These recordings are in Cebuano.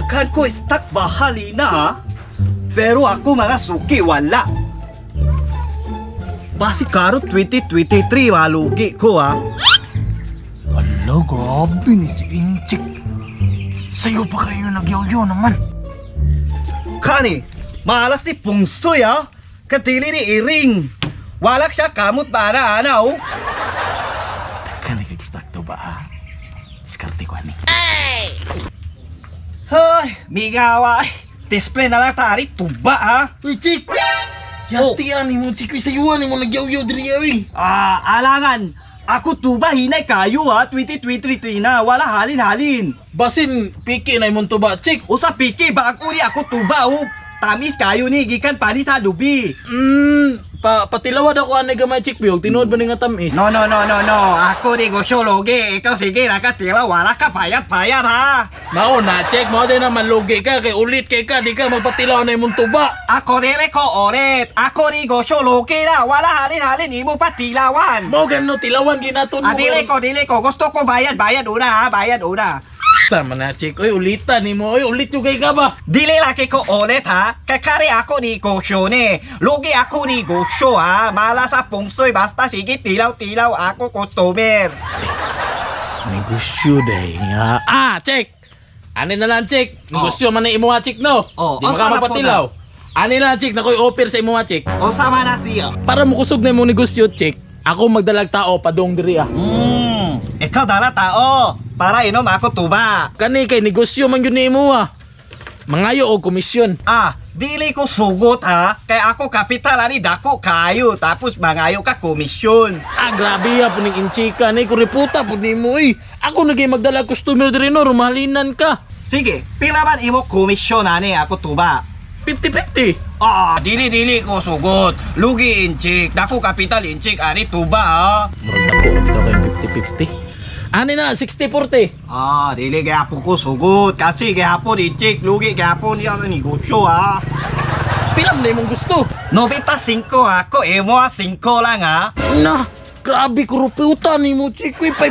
Daghan ko stock bahalina ha. Pero ako mga suki wala. Basi karo 2023 malugi ko ha. Ala, grabe ni si Inchik. Sa'yo pa kayo nagyaw naman. Kani, malas ni Pungsoy ha. Katili ni Iring. Walak siya kamot para ana oh. Kani kag stock to ba ha? Diskarte ko ani. Hoy, migawa. Display na lang tari tuba ha. Uy, Chik! Yati ani mo, Chik. Uy, sa'yo ani mo nagyaw-yaw diri uy. Ah, alangan. Ako tuba hinay kayo ha. 2023 na. Wala halin-halin. Basin, piki na imong tuba, Chik. Usa piki bago ni ako tuba oh. Tamis kayo ni gikan pa ni sa lubi. Patilawad ako ani gamay, Chik. Biyog, tinuod ba ni nga tamis? No, no, no, no, no. Ako negosyo logi. Ikaw sige nakatila wala ka bayad-bayad ha. Mao na, Chik. Mao din na malugi ka. Kay ulit kay ka. Di ka magpatilaw na imong tuba. Ako dire ko ulit. Ako negosyo logi na. Wala halin-halin imo pa tilawan. Mao gano tilawan ginaton mo. Ah, dili ko, dili ko. Gusto ko bayad, bayad una ha. Bayad una. Sama na, Chik. Uy, ulitan ni mo. Uy, ulit yung kay ka ba? Dili laki ko ulit ha. Kakari ako negosyo ni. Lugi ako negosyo ha. Mala sa pungsoy. Basta sige tilaw-tilaw ako customer. Negosyo day nga. Ah, Chik! Ani na lang, Chik. Negosyo man na imuha, Chik, no? Oh, Di mo oh, ka sana po magpatilaw. Ani na lang, Chik. Nakoy offer sa imuha, Chik. O sama na siya. Para mukusog na imong negosyo, Chik. Ako magdalag tao padung diri ah. Ikaw dala tao. Para inom ako tuba. Kani kay negosyo man gyud ni imo ah. Mangayo og komisyon. Ah, dili ko sugot ha. Kaya ako kapital ani dako kayo. Tapos mangayo ka komisyon. Ah, grabe ah, puning inchika ni kuriputa pud nimo oy. Ako nagay magdala customer diri no, rumahalinan ka. Sige, pila man imo komisyon ani ako tuba. 50-50. Ah, dili dili ko sugot. Lugi inchik, dako kapital inchik ani tuba ha. Murag dako ra bitaw kay 50-50. Ani na 60-40. Ah, dili gihapon ko sugot kasi gihapon inchik, lugi gihapon niya sa negosyo ha. Pila man na imong gusto? 95 ako, imo ah, 5 lang ha. Na, grabe kuruputa nimo chik. Uy, 5%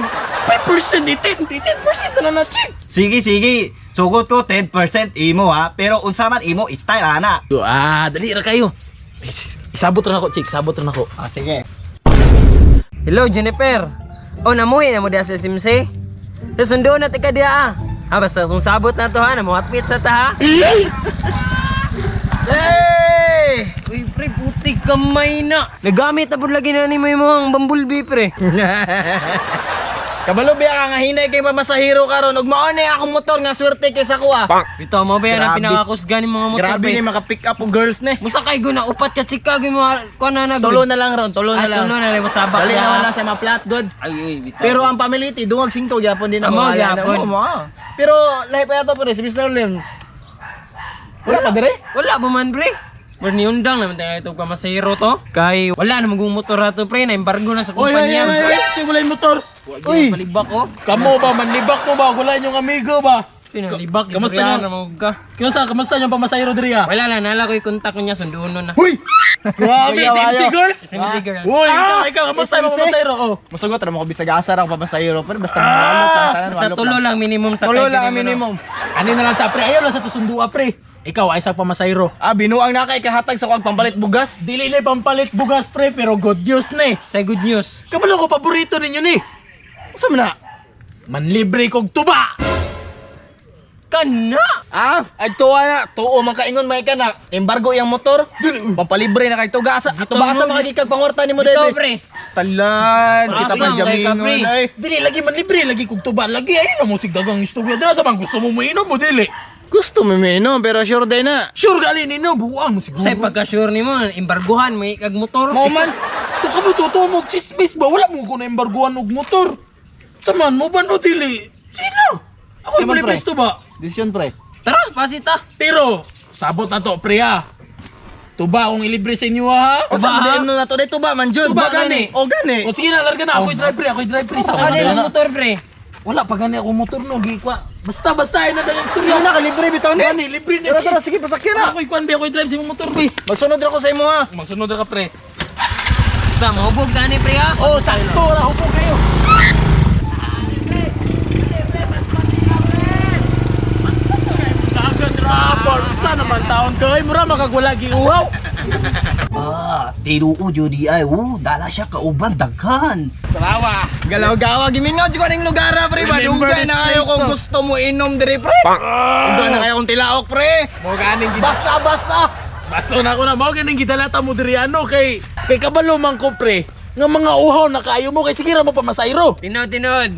10, 10% na na chik. Sige, sige. Sugot ko 10% imo ha, pero unsa man imo style ana. Ah, dali ra kayo. Isabot ra nako chik, sabot ra nako. Ah, sige. Hello, Jennifer. O, namuhi na mo diya sa SMC. Sa sundo na tika diya ah. Ha, basta kung sabot na to ha, namuhatpit sa ta ha. Hey! Uy, pre, puti kamay na. Nagamit na po lagi na ni mo yung bambulbi, pre. Kabalo biya ka nga hinay kay pamasahiro karon ug mao ni akong motor nga swerte kay sa kuha. Bitaw mo ba yan ang Grabe. pinakakusga ni mga motor, Grabe pre. ni maka pick up og girls ni. Musa kay guna, upat ka Chicago yung mga kuha na na. Tulo na lang ron, tulo na Ay, lang. tulo na lang, masabak Dali na. na lang sa mga flat good. Ay, uy, bitaw. Pero ang pamiliti dungag singto gyapon din Amo, ang gyapon. Mo, mo. Pero lahi pa yato pre si Mr. Lim. Wala pa dire? Wala ba man, pre? Pero niundang naman tayo ito pamasahiro to. Kay wala na magong motor na to, pre. Na-embargo na sa Oy, oy, kumpanya. oy, oy, oy, wala yung motor. Uy, palibak oh. Kamo ba, manlibak mo ba? Wala inyong amigo ba? Pinalibak, Kamusta istoryahan na? na mo ka. Kamusta, kamusta yung pamasahiro diri ah? Wala lang, nala ko yung kontak niya, sunduon na. Huy! Grabe, Kuya, si MC wayo. Girls! SMC girls. Uy, ikaw, ikaw, kamusta yung SMC? pamasahiro? Oh. Musugot ra mo ko bisag asa ra ko pamasahiro pero basta walop lang tanan Basta walop tulo lang minimum sa Tulo kay lang ang Ginoo. minimum. Ani na lang sa pre, ayaw lang sa tusundua pre. Ikaw ay sa pamasahiro. Ah, binuang na kay kahatag sa kuwang pampalit bugas. Dili na pampalit bugas pre, pero good news na eh. Sa good news. Kabalo ko paborito ninyo ni. Usa man na? Manlibre kog tuba. Kana! Ah, ay tuwa na. Tuo man kaingon may ka na. Embargo iyang motor. Pampalibre na kay tuga asa. Tuba asa makagikag pangorta nimo Ito, debe. pre. Talan, kita Asa pa man kay ka, pre? jamingon ay. Dili lagi manlibre lagi kog tuba lagi ay na mo sigdagang istorya dira sa bang gusto mo mainom mo dili. Gusto mo minom pero sure day na. Sure gali nino buang mo siguro. Sa pagka-sure nimo, embargohan, may kag motor. Mo man. To ka mo totoo mo chismis ba wala mo ko na embargoan og motor. Saman mo ba no dili? Sino? Ako Saman, libre pre. tuba. Desisyon pre. Tara, pasita. Pero sabot na to pre ha. Tuba akong ilibre sa inyo ha. O sa DM no na to day tuba man jud. Tuba gani. O gani. O sige na larga na ako'y drive pre, ako'y drive pre. Sa Ano yung motor, pre? Wala pa gani ako motor no, gikwa. Basta basta ay na dalang istorya. Ano na ka libre bitaw ni. Gani libre na. Tara tara sige pasakyan na. Ako'y kwan be, ako'y drive sa imong motor be. Magsunod ra ko sa imo ha. Magsunod ra ka pre. Sa mahubog gani, pre, ha? Oh, sakto ra hubog kayo. Unsa naman taon kay mura makagwala giuhaw. Ah, tinuod yun di ay. Oh, dala siya kauban daghan. Tarawa. Galaw-gawa gimingaw jud ko aning lugar ah, pre. Remember Madugay this na kayo place, kung no? gusto mo inom diri pre. Ugay na kayo kung tilaok pre. Mo ganing gid. Basta basta. Baso na ko na mao ganing gidalata mo diri ano kay kay kabalo man ko pre nga mga uhaw na kaayo mo kay sige ra mo pamasayro. Tinod, tinod.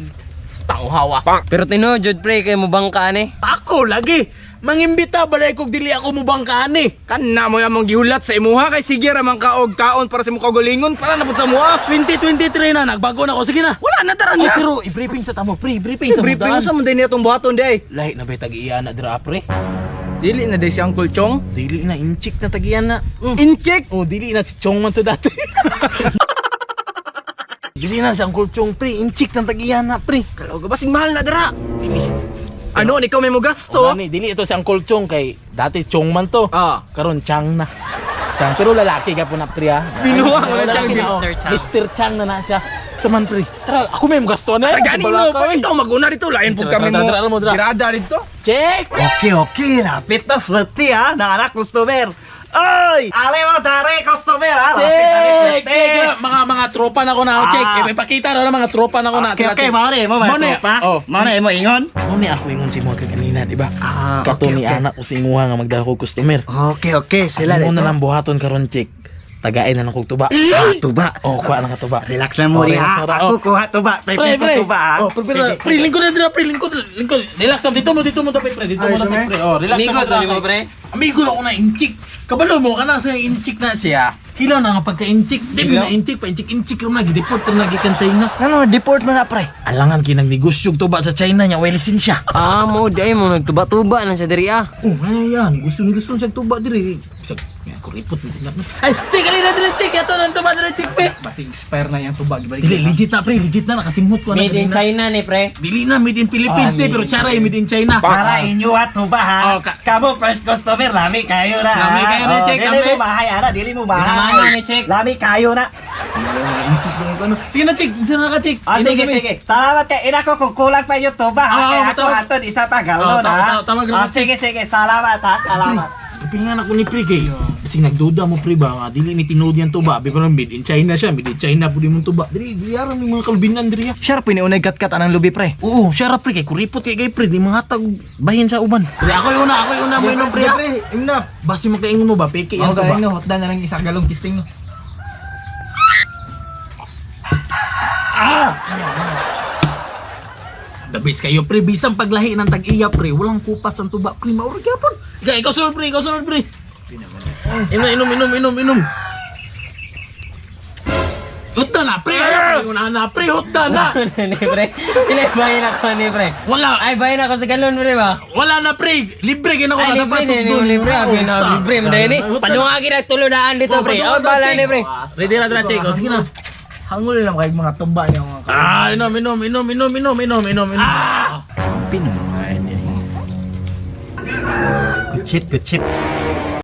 Basta uhaw ah. Pero tinod, jud pre, kay mo bangka ni. Ako lagi mangimbita balay kog dili ako mo bangkaan eh. Kana mo yamong gihulat sa imuha kay sige ra man kaog kaon para sa imong kaugalingon para na pud sa muha. 2023 na nagbago na ako sige na. Wala na tara Ay, na. pero i-briefing sa tamo pre, i-briefing sa Briefing mo sa man din atong buhaton di ay. Lahi na ba tag-iya na dira pre? Dili na day si Uncle Chong. Dili na inchik na tag-iya na. Incheck. Oh, dili na si Chong man to dati. Dili na si Uncle Chong pre, inchik na tag-iya na pre. Kalaw ka basing mahal na dira. Ano ikaw may mo gasto? Oh, gani, dili ito si Uncle Chong kay dati Chong man to. Ah. Karon Chang na. Chang pero lalaki ka po na pre ah. Binuha mo na Lalaki Chang, na, oh. Mr. Chang. Mr. Chang na na siya. Sa man pre. Tara, ako may gasto na. Gani no, pa ikaw maguna dito lain pud kami Tara, mo. tara, tara, tara. Tirada dito. Check. Okay, okay. Lapit na swerte ha. Naanak customer. Ay! Ale mo dare customer ha. Lapit na Check! swerte. Check! Mga mga tropa na ko na oh, check. Ah. Eh, may pakita na mga tropa na ko na. Okay, Tara, okay. check. Mao ni mo mga Mao ni, tropa. Oh. Mao na imo ingon. Mao ni ako ingon si mga kaganina, di ba? Ah, Kato okay, ni okay. anak ko si imuha nga magdala ko customer. Okay, okay. Sila Sila mo dito. na lang buhaton karon check. Tagain na lang kog tuba. Ah, tuba. Oh, kuha na ka tuba. Relax lang mo Oh, rin relax ha. na ra. Ako Oh. kuha tuba. Pre, Pre, pre. tuba ha. Oh, pre, pre, Sige. pre, lingkod na dira, pre, lingkod, lingkod. Relax lang dito mo dapat pre, dito mo dapat pre. Oh, relax Amigo, lang to mo pre. Amigo na ko na inchik. Kabalo mo kana sa inchik na siya. Hilaw na nga pagka inchik. Di na inchik pa inchik inchik ram na gideport ram na gikan China. Ngano deport man na pre. Alangan kinagnegosyo og tuba sa China nya way lisensya. Ah, mo di mo nagtuba-tuba na siya diri ah. Oh, ay yan, gusto ni gusto siya tuba diri. Bisag nga kuripot na. Ay, check alina diri check ato nang tuba diri check pre. Basig expire na yang tuba gibalik. Dili legit na pre, legit na nakasimhot ko na. Made in kanina. China ni pre. Dili na made in Philippines Ah, eh, pero charay made in China. Para inyo at tuba ha. Oh, Kamo first customer, lami kayo na. ha? Lami kayo na, Oh, check, Dili lami. mo bahay ana, dili mo Ginamana bahay. ni check. Lami kayo na. Sige na, check. Sige na ka, check. Ah, Inom sige, kami. sige. Salamat kay ina ko kung kulang pa yung tuba ha. Oo, Kaya ako matawag. aton isa pa Oo, galon ha. tawag lang Ah, ako. sige, sige. Salamat ha. Salamat. Kapingan ako ni pre kay. Kasi nagduda mo pre ba nga dili ni tinuod yan tuba. Bi parang made in China siya, made in China pud imong tuba. Dili diyaran yung mga kalbinan diri ah. Sure piniunay katkat anang lubi pre. Oo, siya ra pre kay kuripot kay kay pre di mga tag bahin sa uban. Pre ako yung una, ako yung una mo inom pre. Pre, imna. Basi mo kaingon mo ba peke yan Ako tuba. no, hotda na lang isa galong kisting no. The best kayo pre, bisang paglahi ng tag-iya pre, walang kupas ang tuba pre, mauro gyapon. Ikaw, ikaw sunod pre, ikaw sunod pre. Inom, inom, inom, inom, inom. Hutda na pre, ayaw pre, una na pre, hutda na. ni pre. Pila bayin ako ni pre. Wala, Ay bayin ako sa galon pre ba? wala na pre, libre kay na ko Ay na libre dapat ni hutdon. libre abi na libre mo ni. Panungagi na tulunaan dito pre. Oh, bala ni pre. Ready na dra, check. Oh, sige na. Hangol lang kay mga tuba niya mga Ah, inom, inom, inom, inom, inom, inom, inom, inom. Ah! Kuchit, kuchit.